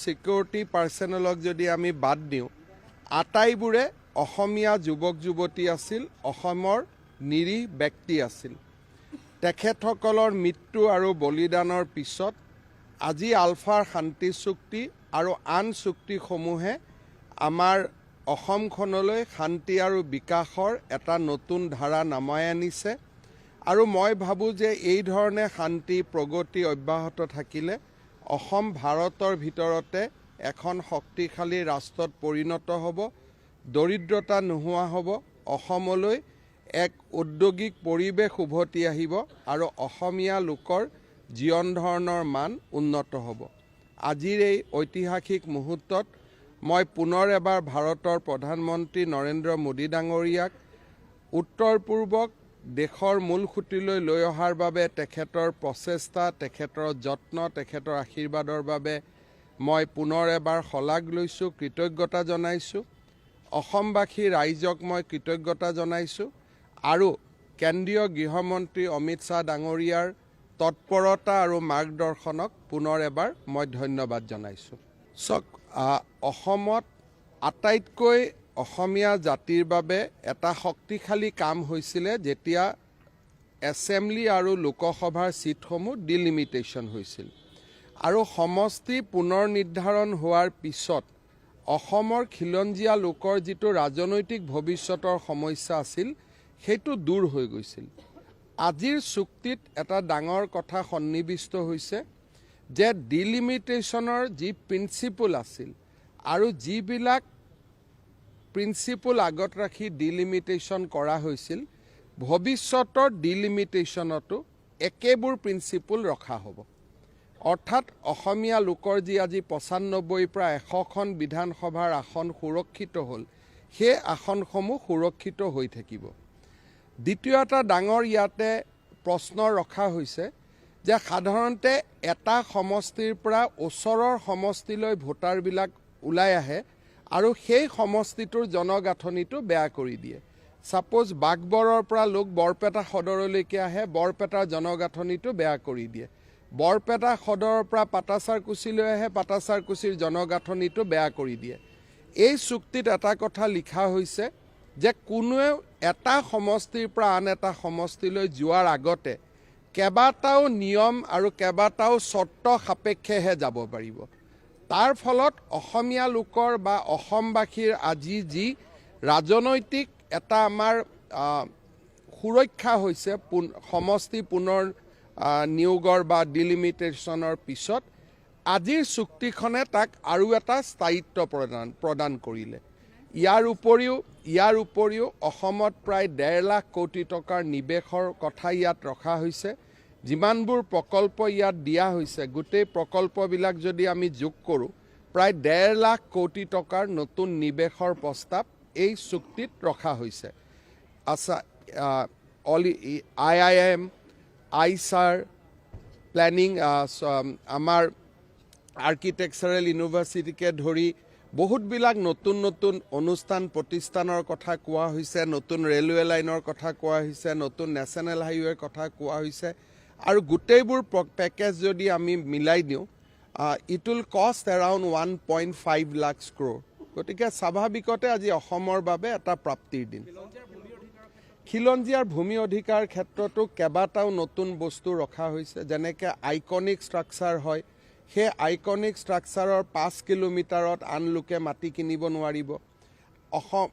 Security পাৰ্চনেলক যদি আমি বাদ দিওঁ, আটাইবোৰে অসমীয়া যুৱক যুৱতী আছিল, অসমৰ নিৰীহ ব্যক্তি আছিল। তেখেতসকলৰ মৃত্যু আৰু বলিদানৰ পিছত আজি আলফাৰ শান্তি চুক্তি আৰু আন চুক্তিসমূহে আমাৰ অসমখনলৈ শান্তি আৰু বিকাশৰ এটা নতুন ধাৰা নমাই আনিছে। আৰু মই ভাবোঁ যে এই ধৰণে শান্তি, প্ৰগতি অব্যাহত থাকিলে অসম ভাৰতৰ ভিতৰতে এখন শক্তিশালী ৰাষ্ট্ৰত পৰিণত হ'ব, দৰিদ্ৰতা নোহোৱা হ'ব, অসমলৈ এক ঔদ্যোগিক পৰিৱেশ উভতি আহিব আৰু অসমীয়া লোকৰ জীৱন ধৰণৰ মান উন্নত হ'ব। আজিৰ এই ঐতিহাসিক মুহূৰ্তত মই পুনৰ এবাৰ ভাৰতৰ প্ৰধানমন্ত্ৰী নৰেন্দ্ৰ মোদী ডাঙৰীয়াক উত্তৰ পূৰ্বক দেশৰ মূল সুঁতিলৈ লৈ অহাৰ বাবে তেখেতৰ প্ৰচেষ্টা, তেখেতৰ যত্ন, তেখেতৰ আশীৰ্বাদৰ বাবে মই পুনৰ এবাৰ শলাগ লৈছোঁ, কৃতজ্ঞতা জনাইছোঁ। অসমবাসী ৰাইজক মই কৃতজ্ঞতা জনাইছোঁ আৰু কেন্দ্ৰীয় গৃহমন্ত্ৰী অমিত শ্বাহ ডাঙৰীয়াৰ তৎপৰতা আৰু মাৰ্গদৰ্শনক পুনৰ এবাৰ মই ধন্যবাদ জনাইছোঁ। চাওক, অসমত আটাইতকৈ অসমীয়া জাতিৰ বাবে এটা শক্তিশালী কাম হৈছিলে যেতিয়া এছেম্বলি আৰু লোকসভাৰ ছিটসমূহ ডিলিমিটেশ্যন হৈছিল আৰু সমষ্টি পুনৰ নিৰ্ধাৰণ হোৱাৰ পিছত অসমৰ খিলঞ্জীয়া লোকৰ যিটো ৰাজনৈতিক ভৱিষ্যতৰ সমস্যা আছিল, সেইটো দূৰ হৈ গৈছিল। আজিৰ চুক্তিত এটা ডাঙৰ কথা সন্নিৱিষ্ট হৈছে যে ডিলিমিটেশ্যনৰ যি প্ৰিন্সিপল আছিল আৰু যিবিলাক প্ৰিন্সিপল আগত ৰাখি ডিলিমিটেশ্যন কৰা হৈছিল, ভৱিষ্যতৰ ডিলিমিটেশ্যনতো একেবোৰ প্ৰিন্সিপল ৰখা হ'ব। অৰ্থাৎ অসমীয়া লোকৰ যি আজি 95ৰ পৰা 100খন বিধানসভাৰ আসন সুৰক্ষিত হ'ল, সেই আসনসমূহ সুৰক্ষিত হৈ থাকিব। দ্বিতীয় এটা ডাঙৰ ইয়াতে প্ৰশ্ন ৰখা হৈছে যে সাধাৰণতে এটা সমষ্টিৰ পৰা ওচৰৰ সমষ্টিলৈ ভোটাৰবিলাক ওলাই আহে আৰু সেই সমষ্টিটোৰ জনগাঁথনিটো বেয়া কৰি দিয়ে। ছাপ'জ বাঘবৰৰ পৰা লোক বৰপেটা সদৰলৈকে আহে, বৰপেটাৰ জনগাঁথনিটো বেয়া কৰি দিয়ে। বৰপেটা সদৰৰ পৰা পাটাচাৰকুচিলৈ আহে, পাটাচাৰকুচিৰ জনগাঁথনিটো বেয়া কৰি দিয়ে। এই চুক্তিত এটা কথা লিখা হৈছে যে কোনোৱেও এটা সমষ্টিৰ পৰা আন এটা সমষ্টিলৈ যোৱাৰ আগতে কেইবাটাও নিয়ম আৰু কেইবাটাও চৰ্ত সাপেক্ষেহে যাব পাৰিব। তাৰ ফলত অসমীয়া লোকৰ বা অসমবাসীৰ আজি যি ৰাজনৈতিক এটা আমাৰ সুৰক্ষা হৈছে সমষ্টি পুনৰ নিয়োগৰ বা ডিলিমিটেশ্যনৰ পিছত, আজিৰ চুক্তিখনে তাক আৰু এটা স্থায়িত্ব প্ৰদান কৰিলে। ইয়াৰ উপৰিও অসমত প্ৰায় 1.5 লাখ কোটি টকাৰ নিৱেশৰ কথা ইয়াত ৰখা হৈছে। যিমানবোৰ প্ৰকল্প ইয়াত দিয়া হৈছে, গোটেই প্ৰকল্পবিলাক যদি আমি যোগ কৰোঁ, প্ৰায় 1.5 লাখ কোটি টকাৰ নতুন নিৱেশৰ প্ৰস্তাৱ এই চুক্তিত ৰখা হৈছে। আচ্ছা, অল আইআইএম, আইচাৰ, প্লেনিং, আমাৰ আৰ্কিটেকচাৰেল ইউনিভাৰ্চিটিকে ধৰি বহুতবিলাক নতুন নতুন অনুষ্ঠান প্ৰতিষ্ঠানৰ কথা কোৱা হৈছে, নতুন ৰেলৱে লাইনৰ কথা কোৱা হৈছে, নতুন নেশ্যনেল হাইৱেৰ কথা কোৱা হৈছে। আৰু গোটেইবোৰ পেকেজ যদি আমি মিলাই দিওঁ, it will cost around 1.5 lakhs crore। গতিকে স্বাভাৱিকতে আজি অসমৰ বাবে এটা প্ৰাপ্তিৰ দিন। খিলঞ্জীয়াৰ ভূমি অধিকাৰ ক্ষেত্ৰতো কেইবাটাও নতুন বস্তু ৰখা হৈছে। যেনেকৈ আইকনিক ষ্ট্ৰাকচাৰ হয়, সেই আইকনিক ষ্ট্ৰাকচাৰৰ 5 কিলোমিটাৰত আন লোকে মাটি কিনিব নোৱাৰিব। অসম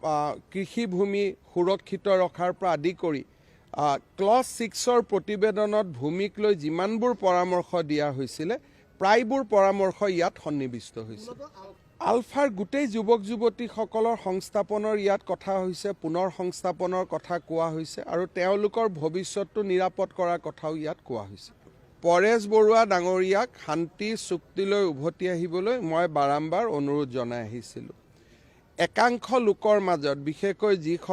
কৃষিভূমি সুৰক্ষিত ৰখাৰ পৰা আদি কৰি ক্লজ 6ৰ প্ৰতিবেদনত ভূমিক লৈ যিমানবোৰ পৰামৰ্শ দিয়া হৈছিলে, প্ৰায়বোৰ পৰামৰ্শ ইয়াত সন্নিৱিষ্ট হৈছে। আলফাৰ গোটেই যুৱক যুৱতীসকলৰ সংস্থাপনৰ ইয়াত কথা হৈছে, পুনৰ সংস্থাপনৰ কথা কোৱা হৈছে আৰু তেওঁলোকৰ ভৱিষ্যতটো নিৰাপদ কৰাৰ কথাও ইয়াত কোৱা হৈছে। পৰেশ বৰুৱা ডাঙৰীয়াক শান্তি চুক্তিলৈ উভতি আহিবলৈ মই বাৰম্বাৰ অনুৰোধ জনাই আহিছিলোঁ। একাংশ লোকৰ মাজত, বিশেষকৈ যিসকল